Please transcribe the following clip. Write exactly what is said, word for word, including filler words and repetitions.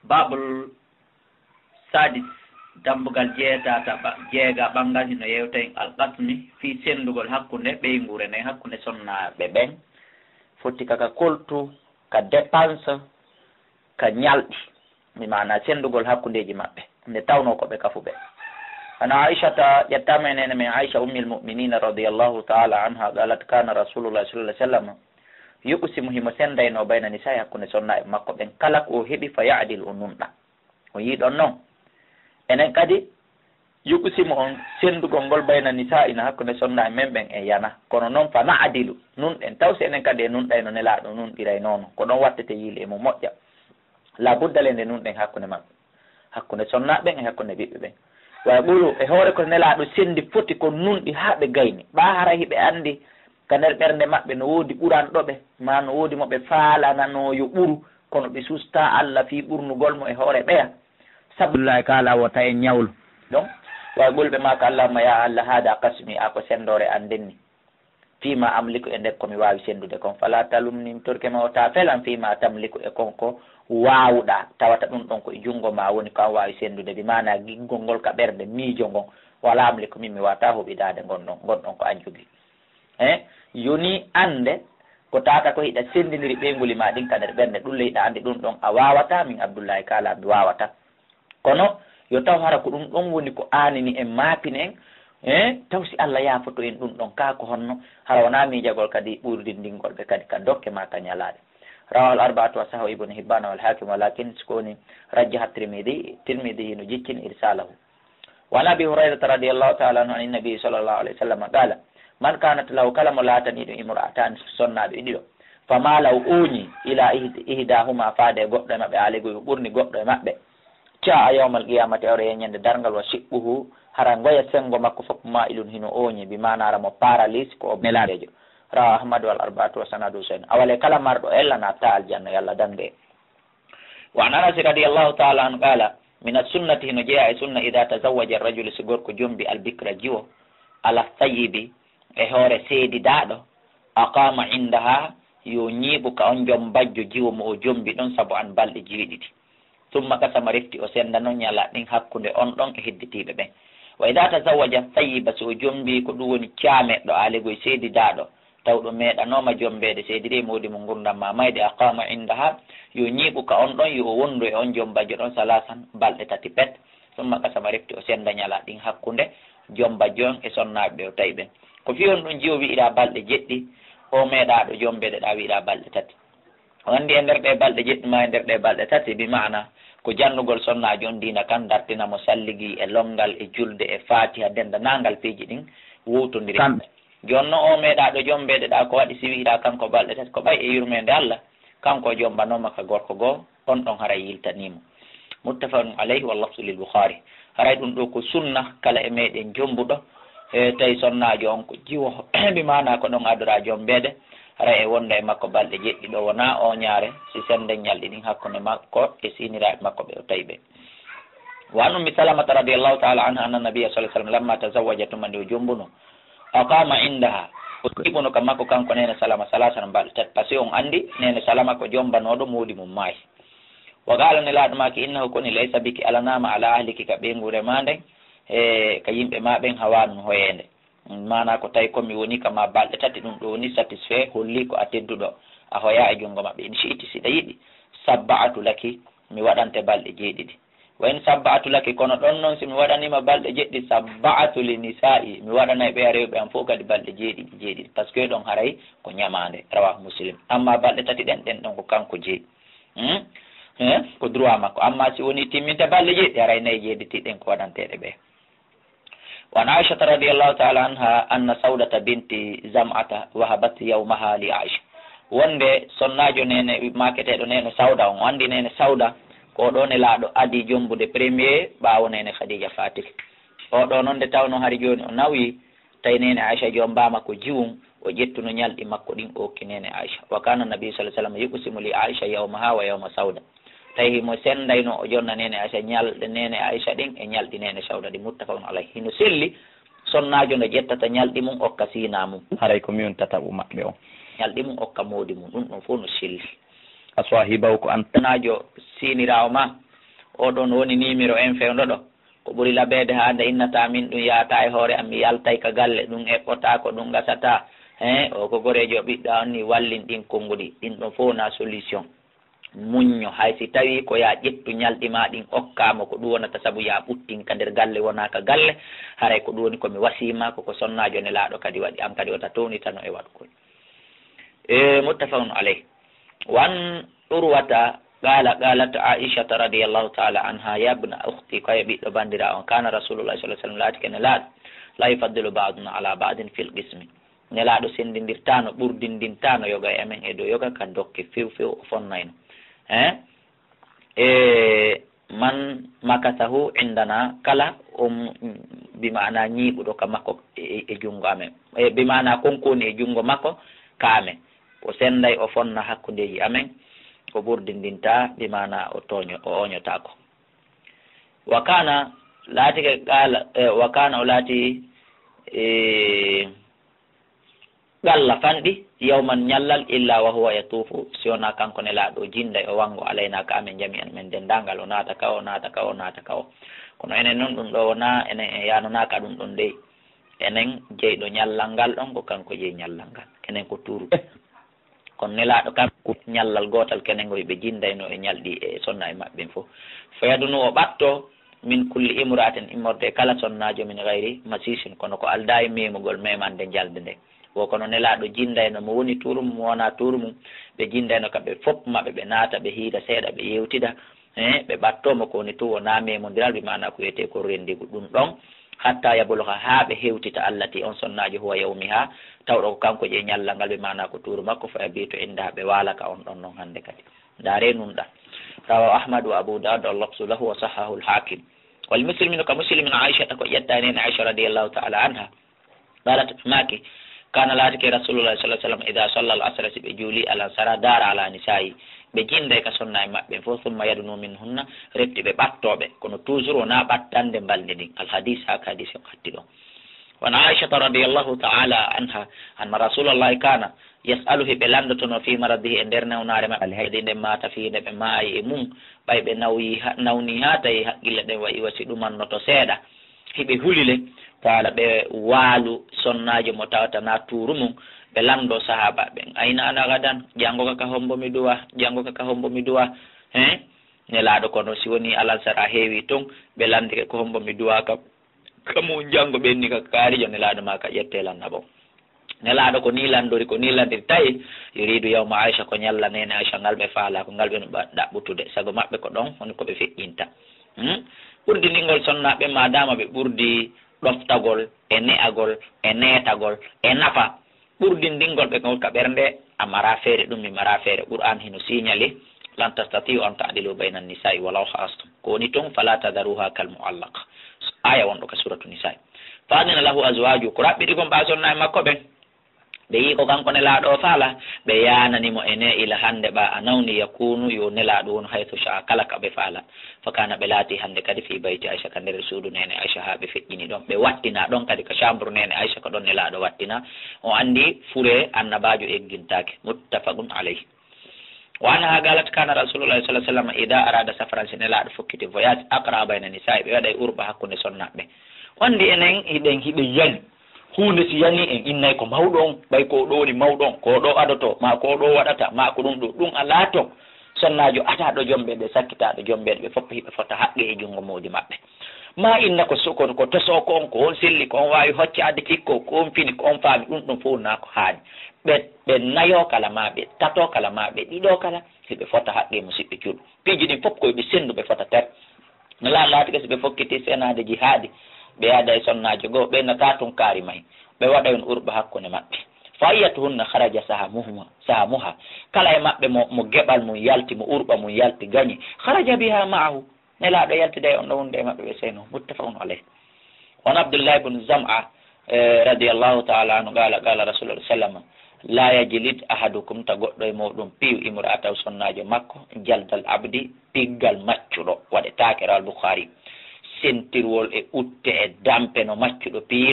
Babul sadis, dambugal jeetataɓa-, jeegaɓal ngal hino yewta en al qasmi, fii senndugol hakkunde ɓeynguure nden, hakkunde sonnaaɓe ɓen. Foti ka, ka koltu, ka dépense, ka ñalɗi, mi maana senndugol hakkundeeji maɓɓe, nde tawnoo ko ɓe kafuɓe. An Aishata, ƴettaama e neene men Aisha ummil mu'minina radiyallahu ta'ala anha, qalat, kana Rasulullah sallallahu alaihi wasallam yuqsimu, himo senndaynoo bayna nisa'i, hakkunde sonnaaɓe makko ɓen, kala ko o heɓi, fa ya'dil, o nunɗa. O yiɗon non. Enen kadi, yuqsimu on, senndugol ngol bayna nisa'ina, hakkunde sonnaaɓe men ɓen, e yana. Kono non, fa na'dilu, nunɗen. Taw si enen kadi e nunɗayno, Nelaaɗo nunɗiraynoono. Ko ɗon wattete yiili e mum moƴƴa. La budda le nde nunɗen hakkunde maɓɓe, hakkunde sonnaaɓe ɓen e hakkunde ɓiɓɓe ɓen. Wa qulu, e hoore ko Nelaaɗo senndi foti ko nunɗi haa ɓe gayni. Ɓaa hara hiɓe anndi ka nder ɓernde maɓɓe no woodi ɓuranɗo ɓe, maa no woodi mo ɓe faalananoo yo ɓuru, kono ɓe sustaa Alla fii ɓurnugol mo e hoore ɓeya. Sabu Abdullahi kaala wota en ñawlu. Ɗon, wa qul, ɓe maaka, Allahumma, ya Alla, hada qasmi, a ko senndoore an nden ni. Fima amliku, e nder ko mi waawi senndude kon. Fala talumni, mi torike ma, wota felan, fima tamliku, e kon ko waawuɗaa, tawata ɗum ɗon ko e junngo ma woni, ko an waawi senndude, bi maana giggol ngol ka ɓernde, miijo ngon. Wala amliku, min mi waawataa huɓidaade ngon ɗon, ngon ɗon ko an jogii. Eh, yoni annde ko tata ko hiɗa senndindiri ɓeynguuli ma ɗin ka nder ɓernde, ɗum le hiɗa anndi ɗum ɗon a waawataa, min Abdullahi kaala mi waawataa. Kono yo taw hara ko ɗum ɗon woni ko aanini en, maapini en, eh, taw si Alla yaafoto en ɗum ɗon, kaa ko honno? Hara wonaa miijagol kadi ɓurdindingol ɓe kadi ka dokke maa ka ñalaaɗe. Rawahul arba'atu wa sahahu Ibnu Hibban wal Hakim, walakin, si ko woni, rajjaha Tirmidi, Tirmidi hino jiccini irsalahu. Wa an Abi Hurayrata radiyallahu ta'ala anhu anin Nabi sallallahu alayhi wa sallam qala, man kanat lahu, kala mo laatanii ɗum, imra'atani, sonnaaɓe ɗiɗo, fa mala, o ooñi, ila ihd-, ihdahuma, faade e goɗɗo e maɓɓe, alayhi, o ɓurni goɗɗo e maɓɓe, jaa yawmal qiyamati, o aroya ñande darngal, wa shiqquhu, hara ngoya senngo makko fof, ma'ilun, hino ooñi, bi maana hara mo paralyse, ko o nelaaɗejo. Rawahu Ahmad wal arba'atu wa sanaduhu sahih. Awale kala marɗo ella natta aljanna, yo Alla dandu en. Wa an Anas radiyallahu ta'ala anhu qala, min as-sunnati, hino jeyaa e sunna, idha tazawwaja ar-rajulu, si gorko jombi, al-bikra, jiwo, ala thayyibi, e hoore seedidaaɗo, aqama indaha, yo ñiiɓu ka on jombajjo jiwo mo o jombi ɗon, sab'an, balɗe jeeɗiɗi. Summa qasama, refti o sennda non ñalaaɗe ɗin hakkunde on ɗon e hedditiiɓe ɓen. Wa idha tazawwaja thayyiba, si o jombi ko ɗum woni caameɗɗo, aalegoy seedidaaɗo, taw ɗo meeɗanooma jombeede, seediri e moodi mum ngurndan maa mayde, aqama indaha, yo ñiiɓu ka on ɗon, yo o wondu e on jombajjo ɗon, salasan, balɗe tati pet. Summa qasama, refti o sennda ñalaaɗe ɗin hakkunde jombajjo on e sonnaaɓe ɓe o tawi ɓen. Ko fii on ɗon jiwo wi'iraa balɗe jeɗɗi, o meeɗaaɗo jombeede ɗaa wi'iraa balɗe tati. O anndi e nder ɗee balɗe jeɗɗi maa e nder ɗee balɗe tati, bi maana ko jannugol sonnaajo on diina kan, dartina mo salligi e lonngal e julde e faatiha, denndanangal piiji ɗin wowtondiri. Kamɓe. Jooni non o meeɗaaɗo jombeede ɗaa, ko waɗi si wi'iraa kanko balɗe tati? Ko ɓay e yurmeende Alla, kanko o jombanooma ka gorko goo, on ɗon haray yiltanii mo. Muttafaqun alayhi, wal lafzu lil Bukhari. Haray ɗum ɗoo ko sunna kala e meeɗen jombuɗo, e tawi sonnaajo on ko jiwo, bi maana ko ɗon adoraa jombeede, haray e wonda e makko balɗe jeɗɗi ɗoo, wonaa ooñaare, si sennden ñalɗi ɗin hakkunde makko e siiniraaɓe makko ɓe o tawi ɓe. Wa an Ummi Salamata radiyallahu ta'ala anha anna Nabiyya sallallahu alayhi wa sallam lamma tazawwaja, tuma nde o jombuno, aqama indaha, o jiiɓuno ka makko kanko Neene Salama, salasan, balɗe tati, parce que on anndi Neene Salama ko jombanooɗo, moodi mum maayi. Wa qala, Nelaaɗo maaki, innahu, koni, laysa biki, alanaama, ala ahliki, ka ɓeynguure maa nden, e ka yimɓe maa ɓen, hawanun, hoyeende. Maana ko tawi ko mi woni ka maa balɗe tati, ɗum ɗoo woni satisfait, holli ko a tedduɗo, a hoyaa e junngo maɓɓe. In shi'ti, si ɗa yiɗi, sabba'tu laki, mi waɗante balɗe jeeɗiɗi. Wa in sabba'tu laki, kono ɗon non si mi waɗaniima balɗe jeɗɗi, sabba'tu li nisa'i, mi waɗanay ɓeya rewɓe am fof kadi balɗe jeeɗiɗi, jeeɗiɗi. Parce que ɗon haray ko ñamaande, rawahu Muslim. Amma balɗe tati ɗen, ɗen ɗon ko kanko jeyi. Hmm? Eh? Ko droit makko. Amma si woni timminte balɗe jeeɗiɗi, haray nayi jeeɗiɗi ɗen ko waɗanteeɗe ɓe. Wa an Aishata radiyallahu ta'ala anha anna Saudata binti Zam'ata wahabat yawmaha li Aisha. Wonde sonnaajo neene, maaketeeɗo neene Sauda on, o anndi neene Sauda, ko o ɗoo Nelaaɗo adii jombude premier ɓaawo neene Khadija faatike. O ɗoo non nde tawnoo hari jooni o nawi, tawi neene Aisha jombaama ko jiwum, o ƴettuno ñalɗi makko ɗin o okki neene Aisha. Wa kana Nabi sallallahu alaihi wasallam yuqsimu li Aisha yawmaha wa yawma Sauda. Tawi himo senndayno o jonna neene Aisha ñalɗe neene Aisha ɗin e ñalɗi neene Sauda ɗin, muttafaqun alayhi. Hino selli sonnaajo no ƴettata ñalɗi mum okka siina mum. Haray ko miyun tataɓu maɓɓe on. Ñalɗi mum okka moodi mum, ɗum ɗon fof no selli. A swahibaw ko an. Sonnaajo siiniraawo ma, Oɗon woni nimiro en fewndo ɗo. Ko ɓuri labeede haa nde innata min ɗum yahata e hoore am, mi yaltay ka galle, ɗum eɓɓotaako, ɗum gasataa. Hee, o ko goreejo ɓiɗɗo on ni wallin ɗin konnguɗi. Ɗin ɗon fof wona solution. Muñño, hay si tawii ko yaa ƴettu ñalɗi maa ɗin okkaa mo, ko ɗum wonata sabu yaa ɓuttin ka nder galle, wonaa ka galle. Haray ko ɗum woni ko mi wasii maa, ko ko sonnaajo Nelaaɗo kadi waɗi, an kadi wota townitano e waɗugol. E muttafaqun alayh. Wan Urwata qala, qalat Aishata radiyallahu ta'ala anha, ya ibna ukhti, ko e ɓiɗɗo bandira on, kana Rasulullah sallallahu alaihi wasallam, laati ke Nelaaɗo, la yufaddilu ba'duna ala ba'din fil qismi. Nelaaɗo senndindirtaano, ɓurdindintaano yoga e amen e dow yoga ka dokke few few o fonnayno. Hein? E man makasahu indana, kala on, bi maana ñiiɓuɗo ka makko e, e, e junngo amen. E, bi maana kon ko woni e junngo makko ka amen. O sennday o fonna hakkundeeji amen, o ɓurdindinta, bi maana o tooño, o ooñotaako. Wa kana, laatike qala, e, wa kana, o laati, e, qalla fanɗi, yawman ñallal, illa wa huwa yatufu, si wonaa kanko Nelaaɗo o jinnday o wanngo alayna ka amen jami'an men denndaangal, o naata ka o, naata ka o, naata ka o. Kono enen non ɗum ɗo wonaa, enen en yaanonaaka ɗum ɗon dey. Enen jeyɗo ñallal ngal ɗon ko kanko jeyi ñallal ngal. Enen ko tuuruɓe. Kono Nelaaɗo kanko ñallal gootal kenen ngo hiɓe jinndayno e ñalɗi e sonna e maɓɓe en fof. Fayadunu o ɓatto min kulli imra'atin immorde e kala sonnaajo min gayri masisin, kono ko aldaa e memugol memande njalde nde. Wo kono Nelaaɗo jinndayno mo woni tuuru mum, mo wonaa tuuru mum, ɓe jinndayno kamɓe fof maɓɓe, ɓe naata, ɓe hiida seeɗa, ɓe yewtida, eh, ɓe ɓatto mo ko woni tun wonaa memondiral, bi maana ko wiyetee ko renndigu ɗum ɗon, hatta yabluga, haa ɓe hewtita allati on sonnaajo huwa yawmiha, tawɗo ko kanko jeyi ñallal ngal, bi maana ko tuuru makko, fa yabitu indaha, ɓe waala ka on ɗon non hannde kadi. Ndaaree nunɗa. Rawahu Ahmad wa Abu Dawud, wal lafzu lahu wa sahhahu al-Hakim. Wal Muslimin, ka Muslimin, Aishata ko ƴetta e neene Aisha radiyallahu ta'ala anha. Qalat, maaki, kana laatike Rasulullah sallallahu alaihi wasallam idha salla al-asra, si ɓe juuli alansara, dara ala nisa'i, ɓe jinnday ka sonna e maɓɓe fof, thumma yadunu minhunna, refti ɓe ɓattooɓe, kono toujours wonaa ɓattande mbalndi ndin. Al hadis, haa ka hadis o hatti ɗon. Wa an Aishata radiyallahu ta'ala anha, anna Rasulallahi kana yas'alu, hiɓe lanndotono fi maradihi, e nder nawnaare maɓɓe, alhaydi, nde maata, fi nde ɓe maayi e mum, ɓay ɓe nawyi ha, nawni haa tawi haqqille ɗen wayi wa si ɗumannoto seeɗa, hiɓe huli le, taala ɓe waalu sonnaajo mo tawata na tuuru mum, ɓe lanndo sahaaba ɓen, ayna ana gadan, janngo ka, ka hombo mi duwa, janngo ka, ka hombo mi duwa, hein? Nelaaɗo kono si woni alansara heewi ton, ɓe lanndike ko hombo mi duwa ka, ka mum janngo ɓenni ka kaalijo, Nelaaɗo ma ka ƴette lanna bon. Nelaaɗo ko nii lanndori, ko nii lanndiri tawi, yuridu yawma Aisha, ko ñalla neene Aisha ngal ɓe faalaa, ko ngal ɓe no ɓa-, ɗaɓɓutude. Sago maɓɓe ko ɗon woni ko ɓe feƴƴinta. Hmm? Ɓurdindingol sonnaaɓe, maadaama ɓe ɓurdi ɗoftagol, e ne'agol, e neetagol, e nafa. Ɓurdindingol ɓe ngol ka ɓernde, a maraa feere ɗum, mi maraa feere. Qur'aan hino siñali, "Lan tastati'u an ta'dilu bayna an-nisa'i walaw harastum." Ko woni ton, "Fala tadharuha kal mu'allaqa." Aya wonɗo ka suratu Nisa'i. "Fa adina lahu azwaju." Ko raɓɓiɗi kon ɓa sonna e makko ɓen. Ɓe yii ko kanko Nelaaɗo o faala, ɓe yaanani mo e ne ila hannde ɓa a nawni, yakunu, yo Nelaaɗo won haythu sha'a, kala ka ɓe faala. Fa kana, ɓe laati hannde kadi fi bayti Aisha, ka nder suudu neene Aisha, haa ɓe feƴƴini ɗon. Ɓe wattina ɗon kadi ka chambre neene Aisha, ko ɗon Nelaaɗo wattina. O anndi fure annabaajo eggintaake. Muttafaqun alayhi. Wa anha qalat, kana Rasulullah sallallahu alaihi wasallam idha arada safaran, si Nelaaɗo fokkiti voyage, aqra bayna nisa'i, ɓe waɗay urɓa hakkunde sonnaaɓe. O anndi enen hiɗen, hiɓe yani. Huunde si yanii en, innay ko mawɗo on, ɓay ko o ɗo woni mawɗo on, ko o ɗo adoto, maa ko o ɗo waɗata, maa ko ɗum ɗo, ɗum alaa ton. Sonnaajo ataaɗo jombeede, sakkitaaɗo jombeede, ɓe fof hiɓe fota haqqe e junngo moodi maɓɓe. Maa inna ko so-, ko, ko tosoo ko on, ko on selli, ko on waawi hoccaade cikko, ko on fini, ko on faami, ɗum ɗum fof naa ko haani. Ɓe, ɓe nayo kala maa, ɓe tato kala maa, ɓe ɗiɗo kala, hiɓe fota haqqe musiɓɓe julɓe. Piiji ɗin fof ko ɓe senndu, ɓe fota ter. No laa-, laatike si ɓe fokkiti senaade jihaadi, ɓe yaada e sonnaajo goo, ɓe nata tun kaari may, ɓe waɗa on urɓa hakkunde maɓɓe. Fa ayyatuhunna kharaja sahamuhuma, sahamuha. Kala e maɓɓe mo, mo geɓal mum yalti, mo urɓa mum yalti gañi, kharaja biha ma'ahu. Nelaaɗo yaltida e on ɗo wonde e maɓɓe ɓe seyno. Muttafaqun alayh. Wa an Abdullah ibn Zam'a, eh, radiyallahu ta'ala anhu, qala, qala Rasulullah sallallahu alaihi wasallam, "La yajlid ahadukum," ta goɗɗo e mooɗon piyu imra'atahu, sonnaajo makko, jaldal abdi, piggal maccuɗo, waɗetaake, rawal Bukhari. Sentirwol e utte e dampe no maccuɗo piyi.